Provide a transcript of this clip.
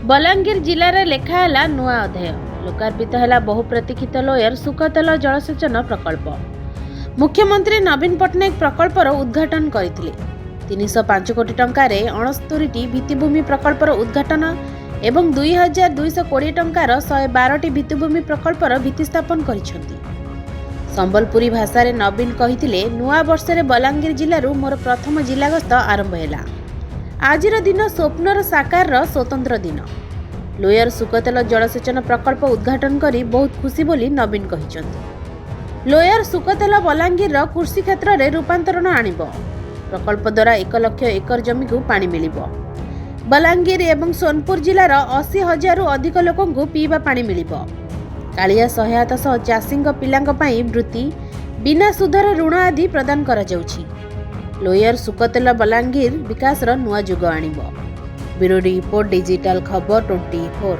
ବଲାଙ୍ଗୀର ଜିଲ୍ଲାରେ ଲେଖା ହେଲା ନୂଆ ଅଧ୍ୟାୟ। ଲୋକାର୍ପିତ ହେଲା ବହୁ ପ୍ରତୀକ୍ଷିତ ଲୋୟର ସୁକତେଲ ଜଳସେଚନ ପ୍ରକଳ୍ପ। ମୁଖ୍ୟମନ୍ତ୍ରୀ ନବୀନ ପଟ୍ଟନାୟକ ପ୍ରକଳ୍ପର ଉଦ୍ଘାଟନ କରିଥିଲେ। 305 କୋଟି ଟଙ୍କାରେ 69ଟି ଭିତ୍ତିଭୂମି ପ୍ରକଳ୍ପର ଉଦ୍ଘାଟନ ଏବଂ 2220 ଟଙ୍କାର 112ଟି ଭିତ୍ତିଭୂମି ପ୍ରକଳ୍ପର ଭିତ୍ତି ସ୍ଥାପନ କରିଛନ୍ତି। ସମ୍ବଲପୁରୀ ଭାଷାରେ ନବୀନ କହିଥିଲେ, ନୂଆ ବର୍ଷରେ ବଲାଙ୍ଗୀର ଜିଲ୍ଲାରୁ ମୋର ପ୍ରଥମ ଜିଲ୍ଲା ଗସ୍ତ ଆରମ୍ଭ ହେଲା। ଆଜିର ଦିନ ସ୍ୱପ୍ନର ସାକାରର ସ୍ୱତନ୍ତ୍ର ଦିନ। ଲୋୟର ସୁକତେଲ ଜଳସେଚନ ପ୍ରକଳ୍ପ ଉଦ୍ଘାଟନ କରି ବହୁତ ଖୁସି ବୋଲି ନବୀନ କହିଛନ୍ତି। ଲୋୟର ସୁକତେଲ ବଲାଙ୍ଗୀରର କୃଷି କ୍ଷେତ୍ରରେ ରୂପାନ୍ତରଣ ଆଣିବ। ପ୍ରକଳ୍ପ ଦ୍ୱାରା 1 ଲକ୍ଷ ଏକର ଜମିକୁ ପାଣି ମିଳିବ। ବଲାଙ୍ଗୀର ଏବଂ ସୋନପୁର ଜିଲ୍ଲାର 80 ହଜାରରୁ ଅଧିକ ଲୋକଙ୍କୁ ପିଇବା ପାଣି ମିଳିବ। କାଳିଆ ସହାୟତା ସହ ଚାଷୀଙ୍କ ପିଲାଙ୍କ ପାଇଁ ବୃତ୍ତି, ବିନା ସୁଧର ଋଣ ଆଦି ପ୍ରଦାନ କରାଯାଉଛି। ଲୋୟର ସୁକତେଲ ବଲାଙ୍ଗୀର ବିକାଶର ନୂଆ ଯୁଗ ଆଣିବ। ବ୍ୟୁରୋ ରିପୋର୍ଟ, ଡିଜିଟାଲ ଖବର 24।